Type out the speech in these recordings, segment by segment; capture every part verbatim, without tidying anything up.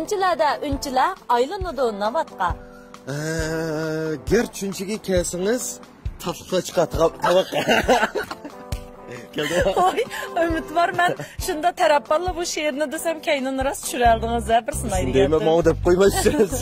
چۈنچىلەردە ئۈنچىلەر ئايلىنىدۇ ناۋاتقا. ئە، گەر چۈنچىگە كەلسىڭىز، تاتلىقلار چىقار تاۋ-، تاۋاققا. كەلدى. ۋاي، ئۈمىدۋار، مەن شۇنداق تەرەپباللا بۇ شېئىرنى دېسەم، كەينىنى راست چۈشۈرەلدىڭىز ھە، بىر سىنايلى دەيمەن، گەپتە. ماڭا دەپ قويمايسىز.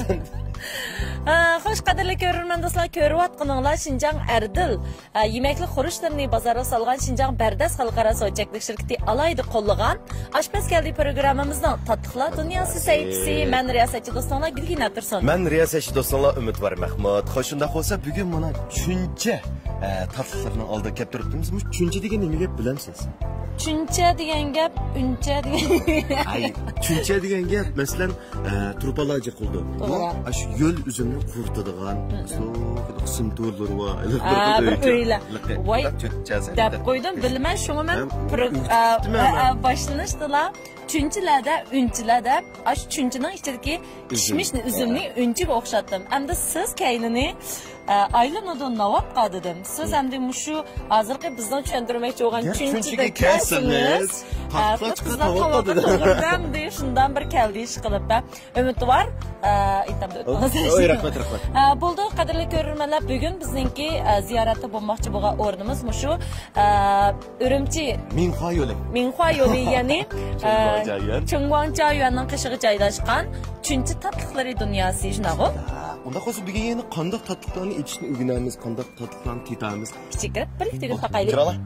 ھە، خوش، قەدىرلىك كۆرۈرمەن دوستلار، كۆرۈۋاتقىنىڭلار شىنجاڭ ئەردىل، ھە، يېمەكلىك خۇرۇچلىرىنى بازارغا سالغان شىنجاڭ بەردەس خەلقئارا سودا چەكلىك شىركىتى ئالاھىدە قوللىغان ئاشپەز كەلدى پروگراممىمىزنىڭ تاتلىقلار دۇنياسى سەھىپىسى. مەن رىياسەتچى دوستۇڭلار گۈلگىنە تۇرسۇن. مەن رىياسەتچى دوستۇڭلار ئۈمىدۋار مەھمۇت. خوش، شۇنداق بولسا، بۈگۈن مانا چۈنچە، ئە، تاتلىقلارنىڭ ئالدىغا كەپ تۇرۇپتىمىز. مۇشۇ چۈنچە دېگەن نېمە گەپ بىلەمسىز؟ چۈنچە دېگەن گەپ، ئۈنچە دېگەن. ئاي، چۈنچە دېگەن گەپ، مەسىلەن، ئە، تۇرپانلار جىق قىلىدۇ. بۇ توغرا. ئاشۇ يۆل ئۈزۈمنى قۇرۇتىدىغان، مم. قىسىم تورلىرى بار. ئا، بىر ئۆيلەر. ۋاي، دەپ قويدۇم، بىلىمەن، شۇڭا مەن ھەم پرو-، ئۈ-، ئا، ئۈ-، ئا، ئا، باشلىنىشتىلا چۈنچىلەردە، ئۈنچىلەردە، ئاشۇ چۈنچىنىڭ ئىچىدىكى ئۈزۈم. كىشمىشنى، ئۈزۈمنى ئۈنچىگە ئوخشاتتىم. ئەمدى سىز كەينىنى، ئا، ئايلىنىدۇ ناۋاتقا دېدىم. سىز ئەمدى مۇشۇ ھازىرقى بىزنىڭ چۈشەندۈرمەكچى بولغان گەر چۈنچىگە چۈنچىگە كەلسىڭىز، كەلسىڭىز، ئا، تاتلىق قىزلار تاۋاققا تاۋاققا دېدىم. توغرىدام دېيىش شۇنداق بىر كەلدى ئىشقىلىپ. ئۈمىدۋار، ئا، ئېيتامدۇ. ئوي، رەھمەت، رەھمەت. ئا، بولدى، قەدىرلىك كۆرۈرمەنلەر، بۈگۈن بىزنىڭكى، ئا، زىيارەتتە بولماقچى بولغان ئورنىمىز مۇشۇ، ئا، ئۈرۈمچى مىڭخۇا يولى. مىڭخۇا يولى، يەنى، ئا، چېڭگۇاڭجيايۈەن. چېڭگۇاڭجيايۈەننىڭ قېشىغا جايلاشقان چۈنچە تاتلىقلىرى دۇنياسى، شۇنداقغۇ؟ ھە، ئۇنداق بولسا بۈگۈن يەنە قانداق تاتلىقلارنى ئېتىشنى ئۆگىنەمىز، قانداق تاتلىقلارنى تېتىمىز؟ كىچىك كىرىپ، بىرلىكتە كىرىپ باقايلى. كىرىڭلار.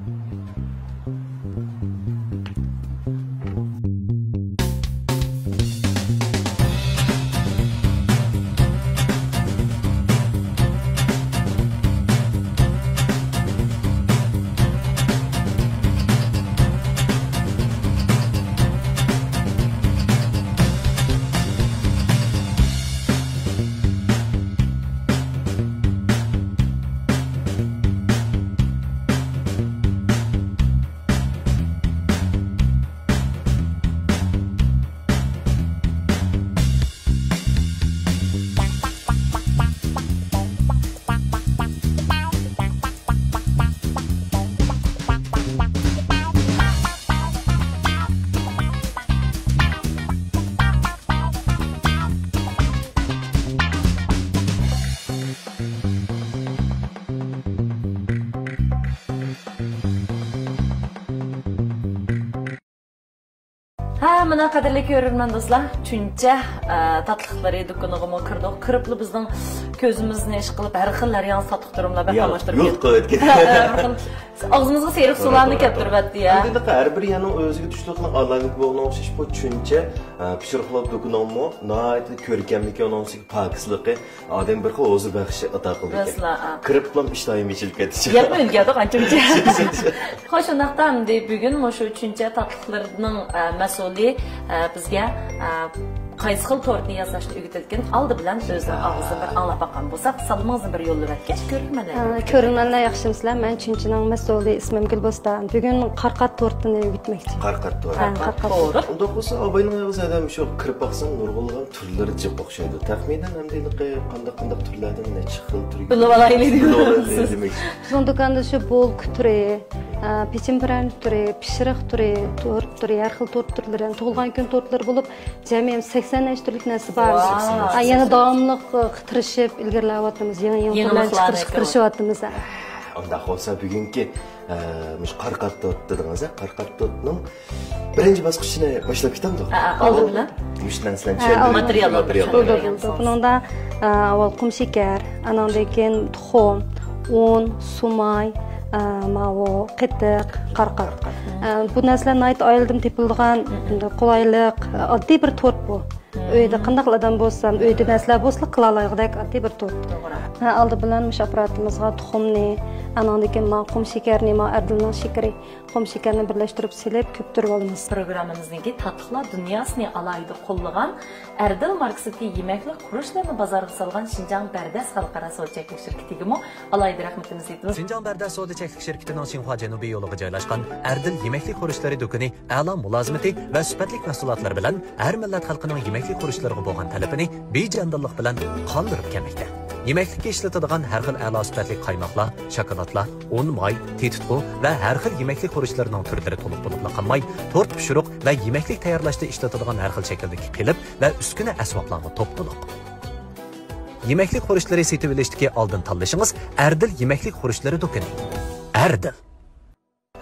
ھە، مانا، قەدىرلىك كۆرۈرمەن دوستلار، چۈنچە، ئە، تاتلىقلىرى دۇكىنىغىمۇ كىردۇق. كىرىپلا بىزنىڭ كۆزىمىزنى ئىشقىلىپ، ھەر خىل، ھەر ياڭزا تاتلىق تۈرۈملەر بىلەن ياق، تاماشا قىلىپ يوق كەتتۇق. قىلىۋەتكەن. ھە، ھە، بىر خىل ئاغزىمىزغا سېرىق سۇلارنى كەپتۈرۈۋەتتى، يا. ئەمدى ھەر بىر يەرنىڭ ئۆزىگە تۇشلۇق ئالاھىدىلىكى بولغىنىغا ئوخشاش، بۇ چۈنچە، ئە، پىشۇرۇقلار دۇكىنىمۇ ناھايىتى كۆركەملىكى، ئۇنىڭ ئۈستىگە پاكىزلىقى ئادەم بىر خىل ھۇزۇر بەخشى ئاتا قىلىدىكەن. راستلا، ئا. كىرىپلا ئىشتىھام ئېچىلىپ كېتىدىكەن. يەپمۇ ئۆگەندۇق ئانچە مۇنچە. خوش، شۇنداقتا ئەمدى بۈگۈن مۇشۇ چۈنچە تاتلىقلىرىنىڭ، ئە، مەسئۇلى، ئە، بىزگە، ئە، قايسى خىل تورتنى ياساشنى ئۆگىتىدىكەن، ئالدى بىلەن ئۆزىنىڭ ئاغزىدىن بىر ئاڭلاپ باققان بولساق، سالىمىڭىزنى بىر يوللىۋەتكەچ، كۆرۈرمەن. ئە، كۆرۈرمەنلەر ياخشىمۇسىلەر؟ مەن چۈنچىنىڭ مەسئۇلى، ئىسمىم گۈلبوستان. بۈگۈن قارقات تورتىنى ئۆگىتمەكچى. قارقات تورت. ھە، قارقات تورت. ئۇنداق بولسا، ئاباينىڭ ئېغىزى ئادەم شۇ كىرىپ باقساڭ، نۇرغۇنلىغان تۈرلىرى جىق ئوخشايدۇ. تەخمىنەن ئەمدى ھېلىقى قانداق، قانداق تۈرلەردىن نەچچە خىل تۈرگە بىلىۋالايلى دېمەكچى. بىلىۋالايلى دېمەكچى. بىزنىڭ دۇكاندا شۇ بولكا تۈرى، ئە، پېچىن پىرەنىك تۈرى، پىشۇرۇق تۈرى، تورت تۈرى، ھەر خىل تورت تۈرلىرى، تۇغۇلغان كۈن تورتلىرى بولۇپ، جەمئىي سەكسەن نەچچە تۈرلۈك نەرسە بار. ۋاو. ئە، يەنە داۋاملىق، ئە، تىرىشىپ ئىلگىرىلەۋاتىمىز. يېڭى، يېڭى تۈرلەرنى چىقىرىشقا تىرىشىۋاتىمىز. ئۇنداق بولسا بۈگۈنكى، ئە، مۇشۇ قارقات تورت دېدىڭىز، ئە، قارقات تورتنىڭ بىرىنچى باسقۇچىنى باشلاپ كېتەمدۇ؟ ھە، ھە، ئالدى بىلەن. مۇشۇ نەرسىلەرنى ھە، چۈشەندۈرۈپ، ماتېرىياللار ماتېرىياللار بىلەن. بۇنىڭدا، ئە، ئاۋۋال قۇم شېكەر، ئاناندىن كېيىن تۇخۇم، ئۇن، سۇماي، ئە، ماۋۇ قېتىق، قارقات. قارقات. ئە، بۇ نەرسىلەر ناھايىتى ئائىلىدىمۇ تېپىلىدىغان، مم، قولايلىق، ئە، ئاددىي بىر تورت بۇ. مم. ئۆيدە قانداق ئادەم بولسا، ئۆيدە نەرسىلەر بولسا قىلالايدىغۇدەك ئاددىي بىر تورت. توغرا. ھە، ئالدى بىلەن مۇشۇ ئاپپاراتىمىزغا تۇخۇمنى، ئاناندىن كېيىن ما قۇم شېكەرنى، ما ئەردىلنىڭ شېكىرى، قۇم شېكەرنى بىرلەشتۈرۈپ سېلىپ كۆپتۈرۈپ ئالىمىز. پروگراممىمىزنىڭكى تاتلىقلار دۇنياسىنى ئالاھىدە قوللىغان ئەردىل ماركىسىدىكى يېمەكلىك خۇرۇچلىرىنى بازارغا سالغان شىنجاڭ بەردەس خەلقئارا سودا چەكلىك شىركىتىگىمۇ ئالاھىدە رەھمىتىمىزنى ئېيتىمىز. شىنجاڭ بەردەس سودا چەكلىك شىركىتىنىڭ شىنخۇا جەنۇبىي يولىغا جايلاشقان ئەردىل يېمەكلىك خۇرۇچلىرى دۇكىنى ئەلا مۇلازىمىتى ۋە سۈپەتلىك مەھسۇلاتلىرى بىلەن ھەر مىللەت خەلقىنىڭ يېمەكلىك خۇرۇچلىرىغا بولغان تەلىپىنى بىجاندىللىق بىلەن قاندۇرۇپ كەلمەكتە. يېمەكلىككە ئىشلىتىدىغان ھەر خىل ئەلا سۈپەتلىك قايماقلار، شاكىلاتلار، ئۇن، ماي، تېتىتقۇ ۋە ھەر خىل يېمەكلىك خۇرۇچلىرىنىڭ تۈرلىرى تولۇق بولۇپلا قالماي، تورت پىشۇرۇق ۋە يېمەكلىك تەييارلاشتا ئىشلىتىدىغان ھەر خىل شەكىلدىكى قېلىپ ۋە ئۈسكۈنە ئەسۋابلارمۇ توپتولۇق. يېمەكلىك خۇرۇچلىرى سېتىۋېلىشتىكى ئالدىن تاللىشىڭىز ئەردىل يېمەكلىك خۇرۇچلىرى دۇكىنى. ئەردىل.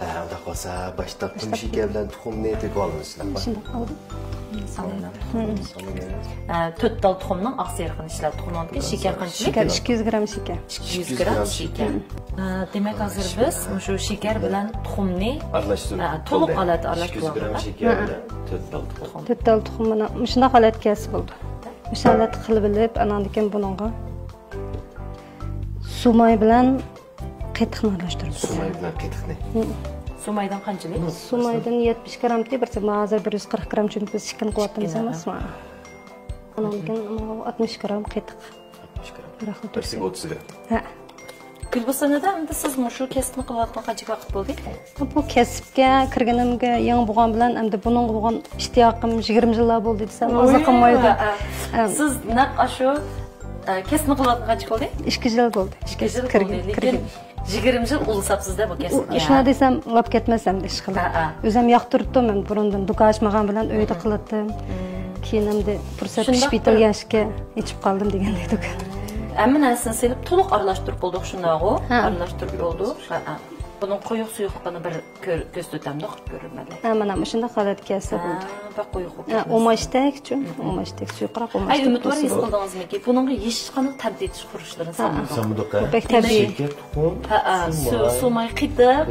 ھە، ئۇنداق بولسا، باشتا قۇم شېكەر بىلەن تۇخۇمنى تېپىۋالىمىز، شۇنداقمۇ؟ شۇنداق ئالدىم. سالىمەن. ھە، تۆت تال تۇخۇمنىڭ ئاق سېرىقىنى ئىشلەت. تۇخۇمنىڭكى شېكەر قانچىلىك؟ شېكەر ئىككى يۈز گرام شېكەر. ئىككى يۈز گرام شېكەر. ھە، دېمەك، ھازىر بىز مۇشۇ شېكەر بىلەن تۇخۇمنى، ھە، تولۇق ھالەتتە ئارىلاشتۇرۇۋالدۇق. ئىككى يۈز گرام شېكەر بىلەن تۆت تال تۇخۇم. تۆت تال تۇخۇم مانا مۇشۇنداق ھالەتكە كەلسە بولىدۇ. مۇشۇ ھالەتتە قىلىۋېلىپ، ئاناندىن كېيىن بۇنىڭغا سۇ ماي بىلەن قېتىقنى ئارىلاشتۇرىمىز. سۇ ماي بىلەن قېتىقنى. ھە. سۇ مايدىن قانچىلىك؟ سۇ مايدىن يەتمىش گرامتى، بىر، مانا ھازىر بىر يۈز قىرىق گرام چۈنكى بىز شېكىرنى قىلىۋاتىمىز ئەمەس. ئانىڭدىن كېيىن ئاتمىش گرام قېتىق. ئاتمىش گرام. بىرسىگە ئوتتۇز گرام. ھە. گۈلبۇسەنەدە، ئەمدى سىز مۇشۇ كەسىپنى قىلىۋاتقىلى قانچە ۋاقىت بولدى؟ بۇ كەسىپكە كىرگىنىمگە يېڭى بولغان بىلەن، ئەمدى بۇنىڭغا بولغان ئىشتىياقىم يىگىرمە يىللار بولدى دېسەم، ئازلىق قىلمايدۇ. ھە، ھە. سىز نەق ئاشۇ، ئە، كەسىپنى قىلىۋاتقىلى قانچە بولدى؟ ئىككى يىل بولدى. ئىككى يىل بولدى. لېكىن يىگىرمە يىل ئۇل ساپسىز-دە بۇ كەسىپكە. شۇنداق دېسەم، لاپ كەتمەس ئەمدى ئىشقىلىپ. ھە، ھە. ئۆزۈم ياقتۇرۇپتۇم، مەن بۇرۇندىن دۇكان ئاچمىغان بىلەن ئۆيدە قىلاتتىم. كېيىن ئەمدى پۇرسەت پىشىپ يېتىلگەچكە ئېچىپ قالدىم دېگەندەك دۇكان. ھەممە نەرسىنى سېلىپ تولۇق ئارىلاشتۇرۇپ بولدۇق، شۇنداغۇ؟ ھە. ئارىلاشتۇرۇپ بولدۇق. ھە، ھە. بۇنىڭ قويۇق سۇيۇقلۇقىنى بىر كۆر-، كۆرسىتەمدۇ، قىلىپ كۆرۈرمەن. ھە، مانا مۇشۇنداق ھالەتكە كەلسە بولدى. بەك قويۇق بولۇپ كەتمەس. ئۇماچتەك، چۈ-، ئۇماچتەك سۇيۇقراق، ئۇماچتەك. ئۈمىد بار، ھېس قىلدىڭىزمىكى؟ بۇنىڭغا ھېچقانداق تەم تېتىش خۇرۇچلىرىنى سالمىدۇق. بۇ بەك تەبىئىي. شېكەر، تۇخۇم، ھە، ھە، سۇ، سۇ ماي، قېتىق.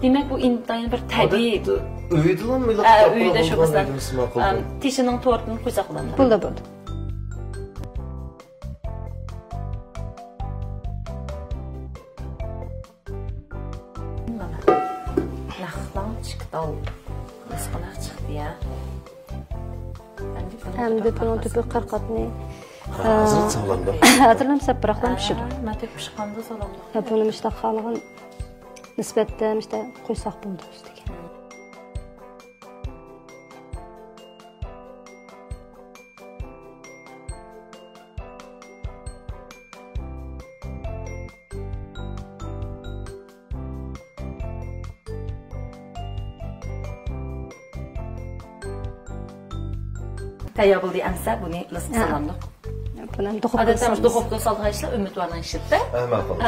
دېمەك، بۇ ئىنتايىن بىر تەبىئىي. ئۆيدىلا، ھە، ئۆيدە شۇ بولسا، تېشىنىڭ تورتىنى قويساق بولامدۇ؟ بولىدۇ، بولىدۇ. مانا، نەق ئىككى تال مۇسقىناق چىقتى يا. ئەمدى بۇنىڭ تۆپى قارىقاتنى، ھازىر سالامدۇ. ھازىرلام سەپ بىراقلام پىشىدۇ. مەن تۆپ پىشقاندا سالامدۇ. ھە، بۇنى مۇشتاق خالىغان نىسبەتتە مۇشتاق قويساق بولىدۇ ئۈستىگە. تەييار بولدى ئەمسە، بۇنى لىسقا سالامدۇق. بۇنى دۇخوپكىغا ئادەتتە دۇخوپكىغا سالىدىغان ئىشلار ئۈمىدۋارنىڭ ئىشىدە. ھە، ماقۇل.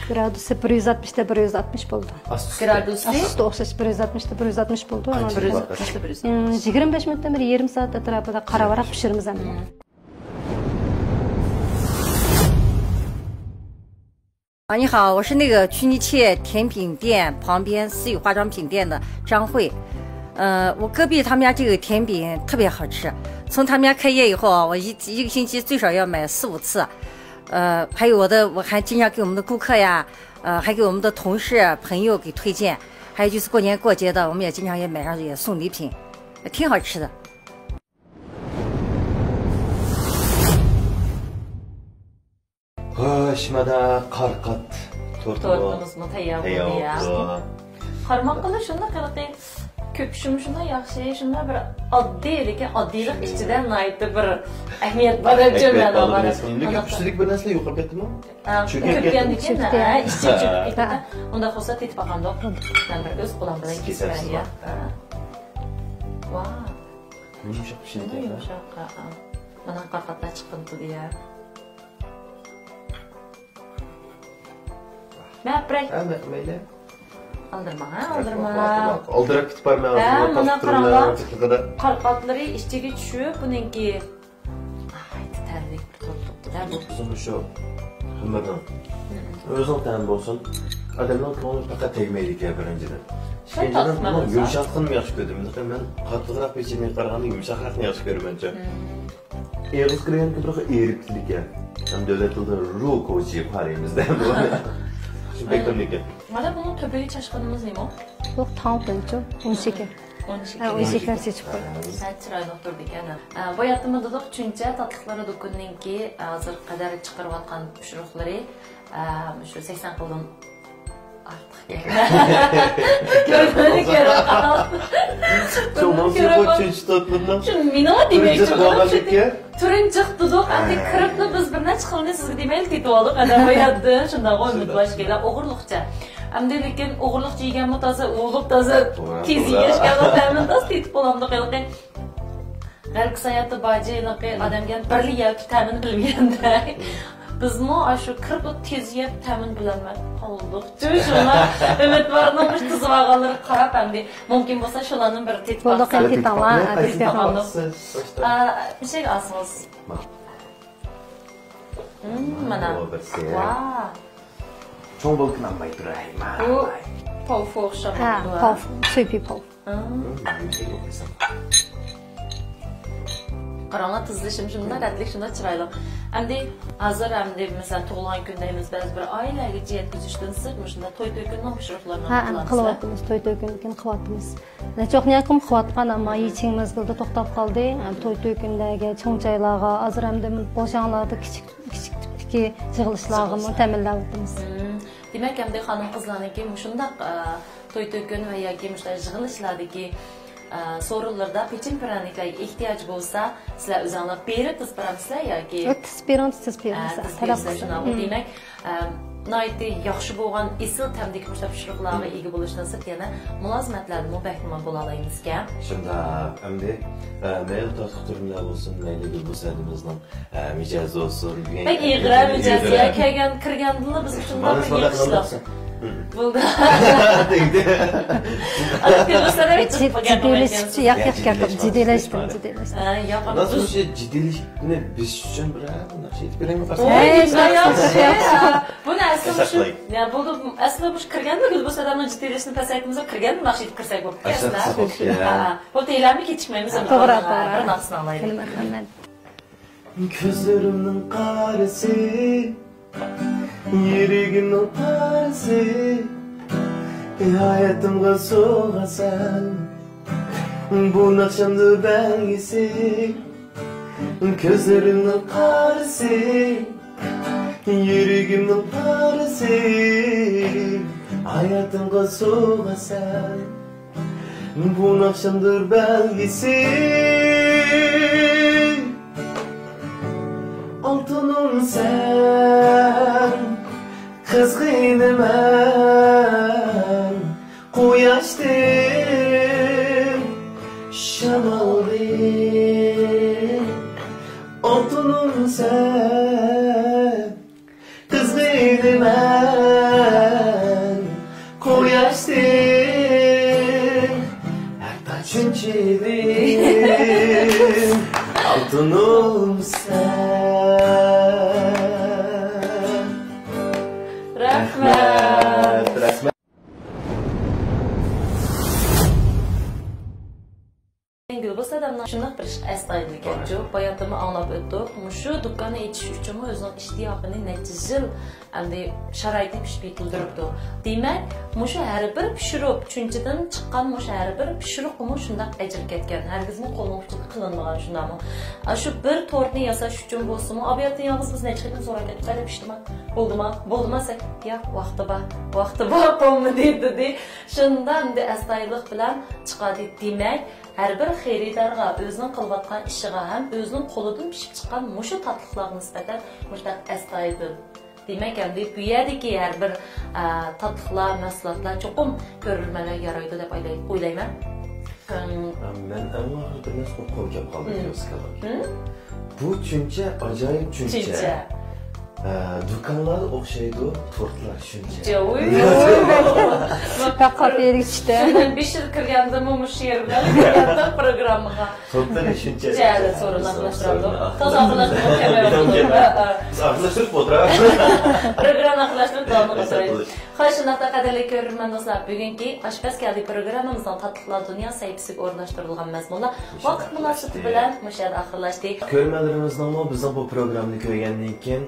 گرادۇسى بىر يۈز ئاتمىشتا بىر يۈز ئاتمىش بولىدۇ. ئاستى ئۈستى. گرادۇسى؟ ئاستى ئوخشاش، بىر يۈز ئاتمىشتا بىر يۈز ئاتمىش بولىدۇ. ئاستى بىر يۈز ئاتمىشتا بىر يۈز ئاتمىش. يىگىرمە بەش مىنۇتتىن بىر يېرىم سائەت ئەتراپىدا قارا ۋاراق پىشۇرىمىز ئەمدى. آه，你好，我是那个曲尼切甜品店旁边思雨化妆品店的张慧。呃，我隔壁他们家这个甜品特别好吃，从他们家开业以后啊，我一一个星期最少要买四五次。呃，还有我的，我还经常给我们的顾客呀，呃，还给我们的同事朋友给推荐，还有就是过年过节的，我们也经常也买上去也送礼品，挺好吃的。 خوش، مانا قارىقات تورتىمۇ تورتىمىزمۇ تەييار بولدى يا. قارىماققىلا شۇنداق ھېلىقى كۆپۈشىمۇ شۇنداق ياخشى، شۇنداق بىر ئاددىي، لېكىن ئاددىيلىق ئىچىدە ناھايىتى بىر ئەھمىيەت بار دەپ جۆمەنلەر بار. كۆپچىلىك بىر نەرسىلەر يۇقىرى كەتتىمۇ؟ چۆكۈپ كەتتىمۇ؟ ھە، ئىچى چۆكۈپ كەتتى. ئۇنداق بولسا تېتىپ باقامدۇق. مەن بىر ئۆز قولۇم بىلەن كېسىپ بېرەي. ۋاي. يۇمشاق پىشىدىكەن. يۇمشاق، ھە، ھە. مانا قارىقاتلار چىققىلى تۇردى يا. مەپرەك. ھە، مەيلى. ئالدىرىماڭ، ھە، ئالدىرىماڭ. ئالدىراپ كېتىپ بارمەن. ھە، مانا قاراڭلار. قارىقاتلىرى ئىچىگە چۈشۈپ، بۇنىڭكى ناھايىتى تەملىك بىر تورت بوپتۇ-دە بۇ. قىزىم، شۇ خېمىرنىڭ ئۆزىنىڭ تەمى بولسۇن، ئادەمنىڭ كۆڭلى پەقەت تەگمەيدىكەن، بىرىنچىدىن. ئىككىنچىدىن، بۇنىڭ يۇمشاقلىقىنى ياخشى كۆردۈم. لېكىن مەن قاتتىقراق پېچىنىگە قارىغاندا يۇمشاقراقنى ياخشى كۆرىمەنچۇ. ئېغىز كىرگەنكى بىر خىل ئېرىپ كېتىدىكەن. ھەم دۆلەت تىلىدا روكوچى قارىيمىز دەپ. شۇ بەك تۈرلۈككەن. مانا بۇنىڭ تۆپىگە چاچقىنىمىز نېمە؟ يوق، تاڭ بىلەنچۇ، ئۇن شېكەر. ئۇن شېكەر. ھە، ئۇن شېكەر چېچىپ قويدۇم. ھە، چىرايلىق تۇرىدىكەن. ھە، باياتىمۇ دېدۇق، چۈنچە تاتلىقلىرى دۇكىنىنىڭكى ھازىر قەدەر چىقىرىۋاتقان پىشۇرۇقلىرى، ھە، شۇ سەكسەن قولدىن ئارتۇق. كۆرگىنى كۆرۈپ قال. شۇ ماڭسىز بۇ چۈنچە تاتلىقنىڭ. شۇ مېنىڭ دېمەكچى بولغان. تۈرىنى جىق دېدۇق، ئەمدى كىرىپلا بىز بىر نەچچە خىلنى سىزگە دېمەيلى تېتىۋالدۇق، ئادەم باياتتىن شۇنداق ئۈمىد بار ئىكەنلەر، ئوغرىلىقچە. ئەمدى لېكىن ئوغرىلىقچە يېگەنمۇ تازا، ئۇلۇپ تازا توغرا، تېز توغرا. يېگەچكە تەمىنى تازا تېتىپ بولامدۇق ھېلىقى. غەربكە ساياھەتتە بارجى ھېلىقى ئادەمگە بىرلا يەپ تەمىنى بىلمىگەندەك. بىزمۇ ئاشۇ كىرىپلا تېز يەپ تەمىنى بىلەلمەي قالدۇق. شۇڭا ئۈمىدۋارنىڭ مۇشۇ تىزىۋالغانلىرىغا قاراپ ئەمدى مۇمكىن بولسا شۇلارنى بىر تېتىپ بولدى، باقساق. تېتىتاڭلار، تېتىتاڭلار. ئا، مىشەگە ئالسىڭىز. مانا. مانا. ۋا. چوڭ بولۇپ قالماي تۇراي، ما. بۇ توفۇ ئوخشاپ ھە، توفۇ، سۈيپى پوۋ. قاراڭلار، تىزىلىشىمۇ شۇنداق رەتلىك، شۇنداق چىرايلىق. ئەمدى ھازىر ئەمدى مەسىلەن تۇغۇلغان كۈن دەيمىز، بەزى بىر ئائىلىلەرگىچە يەتكۈزۈشتىن سىرت مۇشۇنداق توي تۆكۈننىڭ پىشۇرۇقلىرىنى ھە، قىلىۋاتىمىز، توي تۆكۈنكىنى قىلىۋاتىمىز. نەچچە ۋاقىتتىن كېيىن قىلىۋاتقان، ئەمما يىچىڭ مەزگىلدە توختاپ قالدى. ھەم توي تۆكۈنلەرگە، چوڭ جايلارغا، ھازىر ئەمدى بوشاڭلاردا كىچىك، كىچىك تىپتىكى يىغىلىشلارغىمۇ تەمىنلەۋاتىمىز. دېمەك، ئەمدى خانىم-قىزلارنىڭكى مۇشۇنداق، ئە، توي تۆكۈن ۋە ياكى مۇشۇنداق يىغىلىشلاردىكى، ئە، سورۇنلىرىدا پېچىن پىرەنىكلەرگە ئېھتىياج بولسا، سىلەر ئۆزۈڭلار بېرىپ تىز بېرەمسىلەر ياكى؟ تىز بېرىمىز، تىز بېرىمىز. ئە، تىز بېرىسىلەر، شۇنداقمۇ؟ دېمەك، ئە، ناھايىتى ياخشى بولغان ئېسىل تەمدىكى مۇشۇنداق پىشۇرۇقلارغا ئىگە بولۇشتىن سىرت يەنە مۇلازىمەتلەردىنمۇ بەھرىمەن بولالايمىزكەن. شۇنداق، ئەمدى، ئە، مەيلى تاتلىق تۈرۈملەر بولسۇن، مەيلى گۈلبۇسەنىمىزنىڭ ئە، مىجەز بولسۇن. بەك ئېغىر، مىجەز، يا، كەلگەن، كىرگەندىلا بىز شۇنداق بىر يېقىشلىق. بولدى. جىددىيلەشتى، ياق، ياق، ياق، جىددىيلەشتىم، جىددىيلەشتىم. ھە، ياق، ئەمما بۇ جىددىيلىكنى بىز ئۈچۈن بىر ناخشا ئېيتىپ بېرەيمۇ؟ ھەي، ياق، ياق، ياق. بۇنى ئەسلى مۇشۇ، يا، بولدى، ئەسلى مۇشۇ كىرگەندە گۈلبۇسەن ئادەمنىڭ جىددىيلىشىشىنى پەسەيتىمىز، كىرگەندە ناخشا ئېيتىپ كىرسەك بولۇپتۇ. ھە، ھە. بولدى، ئېلاننى كېچىكمەيمىز. توغرا، توغرا. بىر ناخشىنى ئاڭلايلى. كۆزلىرىمنىڭ قارىسى، يۈرىكىمنىڭ پارىسى، ھاياتىمغا سوغىسەن، بۇ ناخشامدۇر بەلگىسى. كۆزلىرىمنىڭ قارىسى، يۈرىكىمنىڭ پارىسى، ھاياتىمغا سوغىسەن، بۇ ناخشامدۇر بەلگىسى. ئالتۇنۇم سەن، قىزغىنىمەن، قۇياشتىن، شامالدىن. ئالتۇنۇم سەن، قىزغىنىمەن، قۇياشتىن، ھەتتا چۈنچىدىن، ئالتۇنۇم سەن. رەھمەت. رەھمەت. گۈلبۇسەن ئادەمنىڭ شۇنداق بىر ئىشقا ئەستايىدىل ئىكەنچۇ. باياتىنمۇ ئاڭلاپ ئۆتتۇق. مۇشۇ دۇكاننى ئېچىش ئۈچۈنمۇ ئۆزىنىڭ ئىشتىياقىنى نەچچە يىل ئەمدى شارائىتىنى پىشىپ يېتىلدۈرۈپتۇ. دېمەك، مۇشۇ ھەر بىر پىشۇرۇپ، چۈنچىدىن چىققان مۇشۇ ھەر بىر پىشۇرۇققىمۇ شۇنداق ئەجىر كەتكەن. ھەرگىزمۇ قولنىڭ ئۇچىدا قىلىنمىغان، شۇنداقمۇ؟ ئاشۇ بىر تورتنى ياساش ئۈچۈن بولسىمۇ، ئابىياتتىن يالغۇز بىز نەچچە قېتىم سوراپ كەتتۇق، قايدا پىشتىما؟ بولدىما؟ بولدىما دېسەك، ياق، ۋاقتى بار، ۋاقتى بار، بولمىدى، دېدى. شۇنداق ئەمدى ئەستايىدىللىق بىلەن چىقاردى. دېمەك، ھەر بىر خېرىدارغا، ئۆزىنىڭ قىلىۋاتقان ئىشىغا ھەم ئۆزىنىڭ قولىدىن پىشىپ چىققان مۇشۇ تاتلىقلارغا نىسبەتەن مۇشۇنداق ئەستايىدىل. دېمەك، ئەمدى بۇ يەردىكى ھەر بىر، ئە، تاتلىقلار، مەھسۇلاتلار چوقۇم كۆرۈرمەنلەرگە يارايدۇ دەپ ئويلاي-، ئويلايمەن. ئەم، مەن ئەڭ ئاخىرىدا بىر نەرسە ئوقۇپ كەپ قالدىم، مم. كىيوسكىدا. مم؟ بۇ چۈنچە ئاجايىپ چۈنچە. چۈنچە. ئە، دۇكانلاردا ئوخشايدۇ، تورتلار شۇنچە. جاۋۇي. بەك قاپىيىگە چۈشتى. شۇندىن بەش يىل كىرگەندىمۇ مۇشۇ يەر بىلەن كىرگەندىم پروگراممىغا. تورتلار شۇنچە. جەدىل سورۇننى ئاخىرلاشتۇرامدۇ. تازا ئاخىرلاشتۇرۇپ كەلمەيۋاتىدۇ. بىز ئاخىرلاشتۇرۇپ ئولتۇرامىز. پروگراممىنى ئاخىرلاشتۇرۇپ داۋاملىق ئولتۇرايلى. خوش، شۇنداقتا قەدىرلىك كۆرۈرمەن دوستلار، بۈگۈنكى ئاشپەز كەلدى پروگراممىمىزنىڭ تاتلىقلار دۇنيا سەھىپىسىگە ئورۇنلاشتۇرۇلغان مەزمۇنلار ۋاقىت مۇناسىۋىتى بىلەن مۇشۇ يەردە ئاخىرلاشتى. كۆرۈرمەنلىرىمىزنىڭمۇ بىزنىڭ بۇ پروگراممىنى كۆرگەندىن كېيىن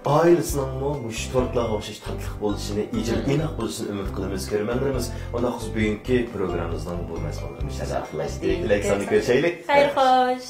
ئائىلىسىنىڭمۇ مۇشۇ تورتلارغا ئوخشاش تاتلىق بولۇشىنى، ئىجىل ئىناق بولۇشىنى ئۈمىد قىلىمىز، كۆرۈرمەنلىرىمىز. ئۇنداق بولسا بۈگۈنكى پروگراممىمىزنىڭ بۇ مەزمۇنلىرى مۇشۇ يەردە ئاخىرلاشتى. كېلەر ساندا كۆرۈشەيلى. خەير خوش.